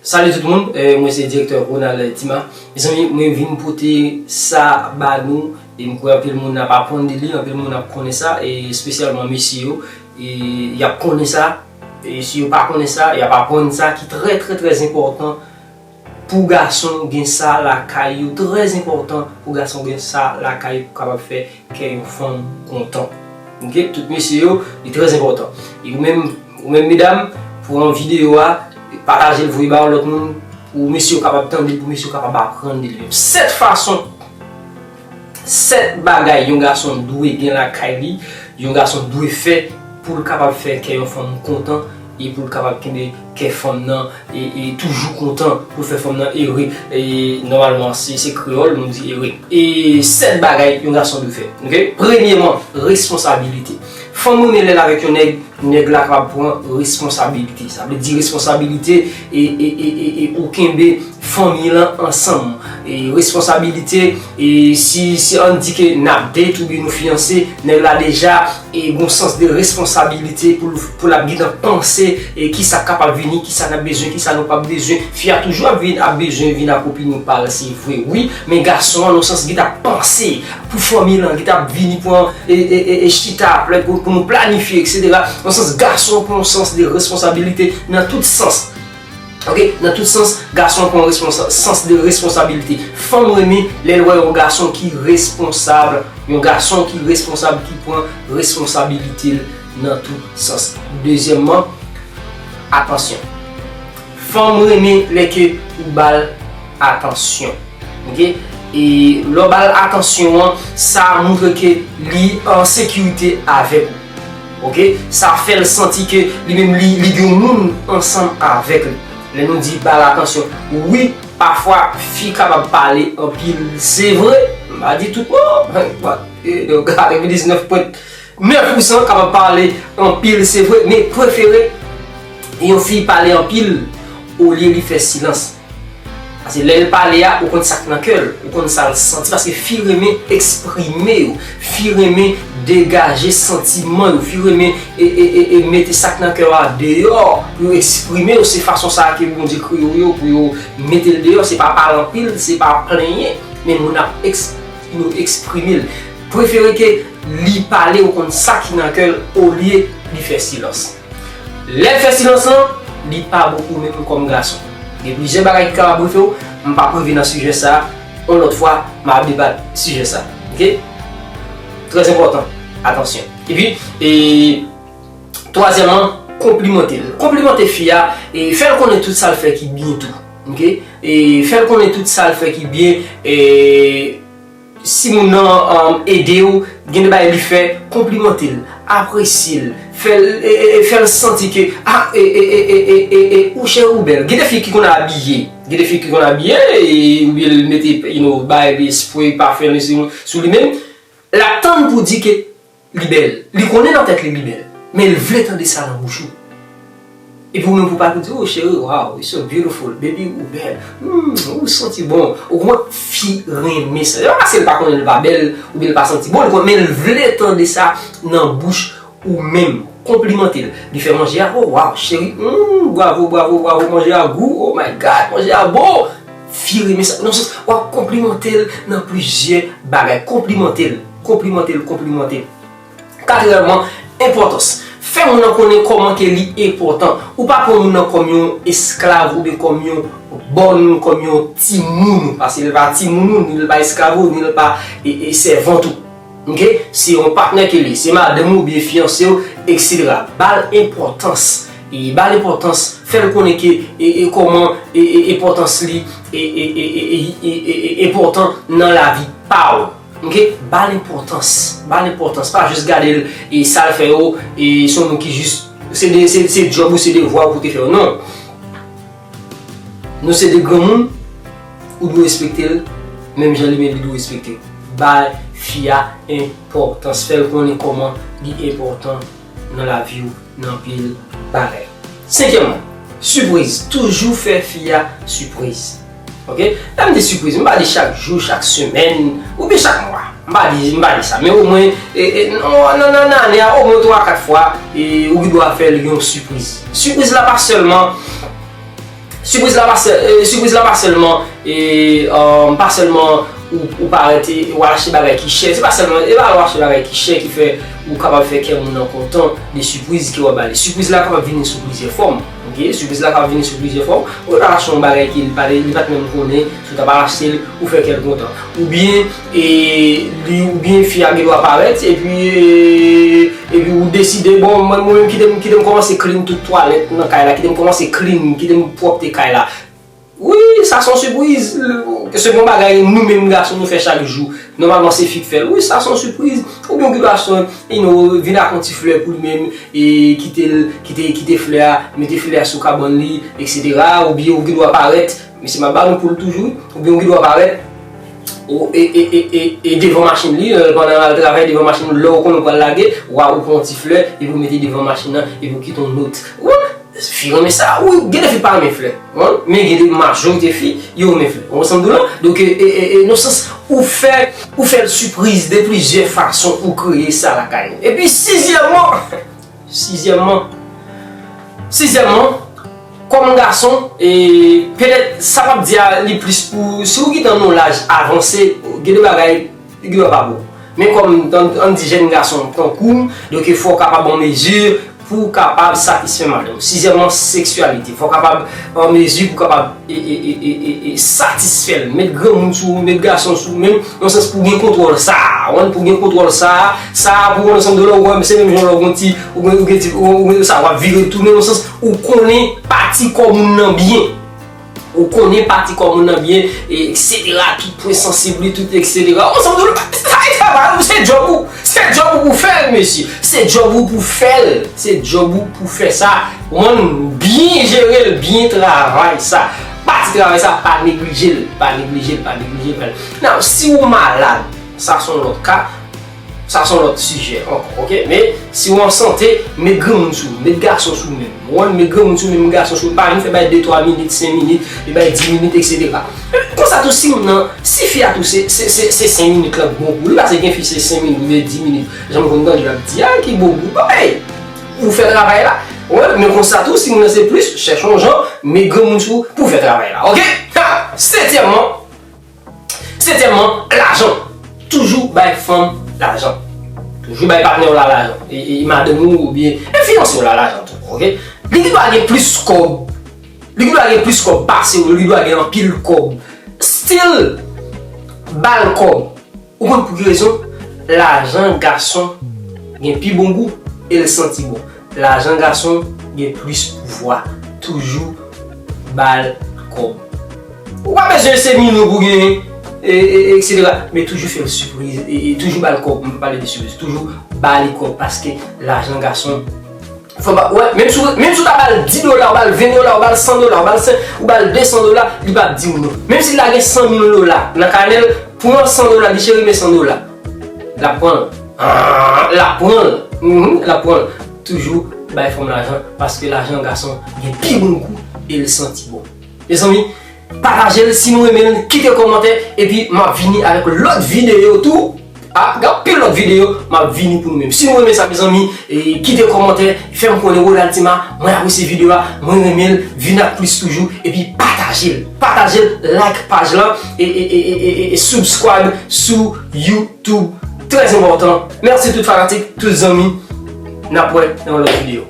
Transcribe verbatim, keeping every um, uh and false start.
Salut tout moun, eh, mwen se direktè Ronald Dima. Mezanmi, mwen vin pote sa ba nou, e m kwè anpil moun ap aprann de li, anpil moun ap konnen sa, e espesyalman mesye yo, e y ap konnen sa, e si yo pa konnen sa, y ap aprann sa ki trè, trè, trè enpòtan pou gason gen sa lakay yo, trè enpòtan pou gason gen sa lakay pou kapab fè kè yon fanm kontan. Ok, tout mesye yo, li trè enpòtan. E ou menm, ou menm medam, pran videyo a, pataje l, voye ba yon lòt moun, pou mesye yo kapab tande l, pou mesye yo kapab aprann de li. Sèt fason, sèt bagay yon gason dwe gen lakay li, yon gason dwe fè pou l kapab fè kè yon fanm kontan e pou l kapab kenbe kè fanm nan e, e toujou kontan, pou l fè fanm nan ere. E nòmalman, se, se kreyòl, nou di ere. E sèt bagay yon gason dwe fè. Ok? Premyèman, responsabilite. Fanm renmen lè l avèk yon nèg, nèg la kapab pran responsabilite. Sa vle di responsabilite e, e, e, e, e ou kenbe fanmi lan ansanm. E responsabilite, e si, si ann di ke n ap date oubyen nou fiyanse, nèg la deja e gon sans de responsabilite pou l, pou l ap gentan panse e kisa k kapab vini, kisa n ap bezwen, kisa nou p ap bezwen. Fi a toujou ap vin, ap bezwen vin ak opinyon pa l, se vre, wi, men gason an, nan sans, gentan ap panse pou fanmi lan, gentan ap vini pran e, e, e, e chita, pou, pou nou planifye, et cetera. Nan sans, gason an pran yon sans de responsabilite nan tout sans. Ok, nan tout sans, gason pran responsa-, sans de responsabilite. Fanm renmen lè l wè yon gason ki responsab, yon gason ki responsab, ki pran responsabilite l nan tout sans. Dezyèmman, atansyon. Fanm renmen lè ke ou ba l atansyon. Ok? E lè w ba l atansyon an, sa montre ke li an sekirite avèk ou. Ok? Sa fè l santi ke li menm li, li gen yon moun ansanm avèk li. Lè nou di ba l atansyon, wi, pafwa fi kapab pale anpil, se vre. M pa di tout non. But, eh, yo gade, diznèf pwen nèf pousan kapab pale anpil, se vre, men prefere yon fi pale anpil olye li fè silans. Paske lè l pale a, ou konn sa k nan kè l, ou konn sa l santi, paske fi renmen eksprime yo, fi renmen degaje santiman yo, fi renmen e, e, e, e mete sa k nan kè yo a deyò pou yo eksprime yo. Se fason sa a ke Bondye kreye yo, pou yo mete l deyò. Se pa pale anpil, se pa plenyen, men moun ap eks-, nou eksprime l. Prefere ke li pale, ou konn sa ki nan kè l, olye li fè silans. Lè l fè silans lan, li pa bon pou ou menm kòm gason. Gen plizyè bagay ki kapab rive w, m p ap rive nan sijè sa a, yon lòt fwa, m ap debat sijè sa a. Ok? Trè enpòtan, atansyon. Epi, e, twazyèmman, konplimante l. Konplimante fi a, e fè l konnen tout sa l fè ki byen tou. Ok? E fè l konnen tout sa l fè ki byen, e, si moun nan, um, ede w, gen de bagay li fè, konplimante l, apresye l, fè l, e, e, e, fè l santi ke, ah, e, e, ou cheri, ou bèl. Gen de fi ki konn abiye, gen de fi ki konn abiye, e, oubyen l mete, you know, bagay li, spray, pafen li sou, sou li menm. L ap tann pou di ke li bèl. Li konnen nan tèt li, li bèl. Men l vle tande sa nan bouch ou. Epi ou menm pou pale, ou di, "Oh, cheri, wow, you're so beautiful, baby, ou bèl. Hmm, ou santi bon." Ou konprann, fi renmen sa. Se pa paske l pa konnen l pa bèl, oubyen l pa santi bon, li konnen, men l vle tande sa nan bouch ou menm. Konplimante l. Li fè manje a, "Oh, wow, cheri, hmm, bravo, bravo, bravo, manje a gou, oh my God, manje a bon." Fi renmen sa. Nan sans, w ap konplimante l nan plizyè bagay. Konplimante l, konplimante l, konplimante l. Katriyèmman, enpòtans. Fè moun nan konnen kòman ke li enpòtan. Ou pa pran moun nan kòm yon esklav oubyen kòm yon bòn, kòm yon timoun ou. Paske li pa timoun ou, ni li pa esklav ou, ni li pa, e, e, sèvant ou. Ok? Se yon patnè ke li, se madanm ou oubyen fiyanse w, et cetera. Ba l enpòtans. E ba l enpòtans, fè l konnen ke, e, e, kòman, e, e, enpòtans li, e, e, enpòtan nan lavi pa w. Ok? Ba l enpòtans. Ba l enpòtans. Pa jis gade l e sa l fè yo, e se yon moun ki jis, se de, se, se djòb ou, se devwa ou pou te fè yo. Non. Nou se de granmoun, ou dwe respekte l, menm jan li menm li dwe respekte w. Bay fi a enpòtans. Fè l konnen kòman li enpòtan nan lavi w, nan anpil bagay. Senkyèmman, sipriz. Toujou fè fi a sipriz. Ok? Lè m di sipriz, m pa di chak jou, chak semèn, oubyen chak mwa. M pa di, m pa di sa. Men omwen, e, e, nan, nan, nan ane a, omwen twa, kat fwa, e, ou gen dwa fè l yon sipriz. Sipriz la pa sèlman Sipriz la pa sèl, e, sipriz la pa sèlman, e, um, pa sèlman ou, ou parèt e w al achte bagay ki chè. Se pa sèlman, e pa w achte bagay ki chè ki fè ou kapab fè kè moun nan kontan de sipriz ke w ap ba li. Sipriz la kapab vini sou plizyè fòm. Ok? Sipriz la kapab vini sou plizyè fòm. Ou ta achte yon bagay ke li pa, li pa t menm konnen, si w ta pa achte l, ou fè kè l kontan. Oubyen, e, li, oubyen fi a gen dwa parèt, epi, e, epi ou deside, bon, mwen, mwen menm, kite m, kite m kòmanse clean tout twalèt nan kay la, kite m kòmanse clean, kite m pwòpte kay la. Wi, sa se yon sipriz. Se yon bagay nou menm gason nou fè chak jou. Nòmalman se fi k fè l. Wi, sa se yon sipriz. Oubyen ou gen dwa achte, you know, vin ak yon ti flè pou li menm, e kite l, kite, kite flè a, mete flè a sou kabann li, etsetera. Oubyen ou gen dwa parèt, mesye m ap ba nou pou l toujou, oubyen ou gen dwa parèt, ou, e, e, e, e, e devan machin li, e, pandan l al travay devan machin li, lè ou konnen ou pral lage, w a, ou pran yon ti flè, epi ou mete devan machin nan, epi ou kite yon nòt. Ou wè? Fi renmen sa, wi, gen de fi pa renmen flè. Wi, men gen de majorite fi, yo renmen flè. Ou konprann sa m di w la? Donk, e, e, e, e, nan sans, ou fè, ou fè l sipriz de plizyè fason, ou kreye sa lakay ou. Epi, sizyèmman, sizyèmman, sizyèmman, kòm gason, e, petèt, sa m ap di a, li plis pou, si ou gentan nan yon laj avanse, gen de bagay, li gen dwa pa bon. Men kòm, an, ann di jèn gason tankou m, donk fò w kapab an mezi pou w kapab satisfè madanm ou. Sizyèmman, seksyalite. Fò w kapab an mezi pou w kapab, e, e, e, e, e, e, satisfè l. Met granmoun sou ou, met gason sou ou, menm nan sans pou w gen kontwòl sa a. Ou konprann, pou w gen kontwòl sa a, sa a pou w konn ansanm de lè ou wè, se menm jan lè ou gen ti, ou gen, ou gen ti, ou, ou gen sa, w ap vire tounen nan sans ou konnen pati kò moun nan byen. Ou konnen pati kò moun nan byen, e, etsetera, tout pwen sansib li, tout, etsetera. Ou sanble, sa e travay ou, se djòb ou. Se djòb ou pou fè l, mesye. Se djòb ou pou fè l. Se djòb ou pou fè sa. Ou konprann? Byen jere l, byen travay sa. Pati travay sa, pa neglije l. Pa neglije l, pa neglije l. Now, si ou malad, sa se yon lòt ka. Sa se yon lòt sijè ankò, ok? Men, si w an sante, met granmoun sou ou, met gason sou ou menm. Ou konprann? Met granmoun sou ou, met gason sou ou. Pa vin fè bay de twa minit, senk minit, e bay dis minit, etsetera. Konsa tou, si moun nan, si fi a tou se, se, se, se senk minit la k bon pou li, paske gen fi se senk minit oubyen dis minit, jan m konn tande y ap di a, ki bon pou li. Bon, hey, ou fè travay la. Ou konprann? Men konsa tou, si moun nan se plis, chèche yon jan, met granmoun sou ou pou fè travay la, ok? Ha! Setyèmman, Setyèmman, lajan. Toujou bay fanm lajan. Toujou bay patnè w la lajan. E, e madanm ou oubyen e fiyanse w la lajan tou, ok? Li gen dwa gen plis kòb. Li gen dwa gen plis kòb pase w, li dwa gen anpil kòb. Still, ba l kòb. Ou konn pou ki rezon? Lajan gason gen pi bon gou e l santi bon. Lajan gason gen plis pouvwa. Toujou ba l kòb. Ou pa bezwen se milyon pou genyen, e, e, etsetera. Men toujou fè l sipriz, e, e, toujou ba l kòb. M pale de sipriz. Toujou ba li kòb paske lajan gason. Fò ba, wè, menm si, menm si w ta ba l dis dola, ou ba l ven dola, ou ba l san dola, ou ba l senk, ou ba l de san dola, li p ap di w non. Menm si l ta gen san mil dola nan kanè l, pran san dola, di cheri, men san dola. L ap pran l. Ah, l ap pran l. Mhm, l ap pran l. Toujou bay fanm lajan, paske lajan gason gen pi bon gou e l santi bon. Mezanmi, pataje l si nou renmen l, kite kòmantè, epi m ap vini avèk lòt videyo tou. Ah, gen anpil lòt videyo, m ap vini pou nou menm. Si nou renmen sa, mezanmi, e, kite kòmantè, fè m konnen, Ronald Tima, mwen apresye videyo a, mwen renmen l, vin ak plis toujou, epi pataje l. Pataje l, like paj la, e, e, e, e, e, e subscribe sou YouTube. Trè enpòtan. Mèsi tout fanatik, tout zanmi. N ap wè nan yon lòt videyo.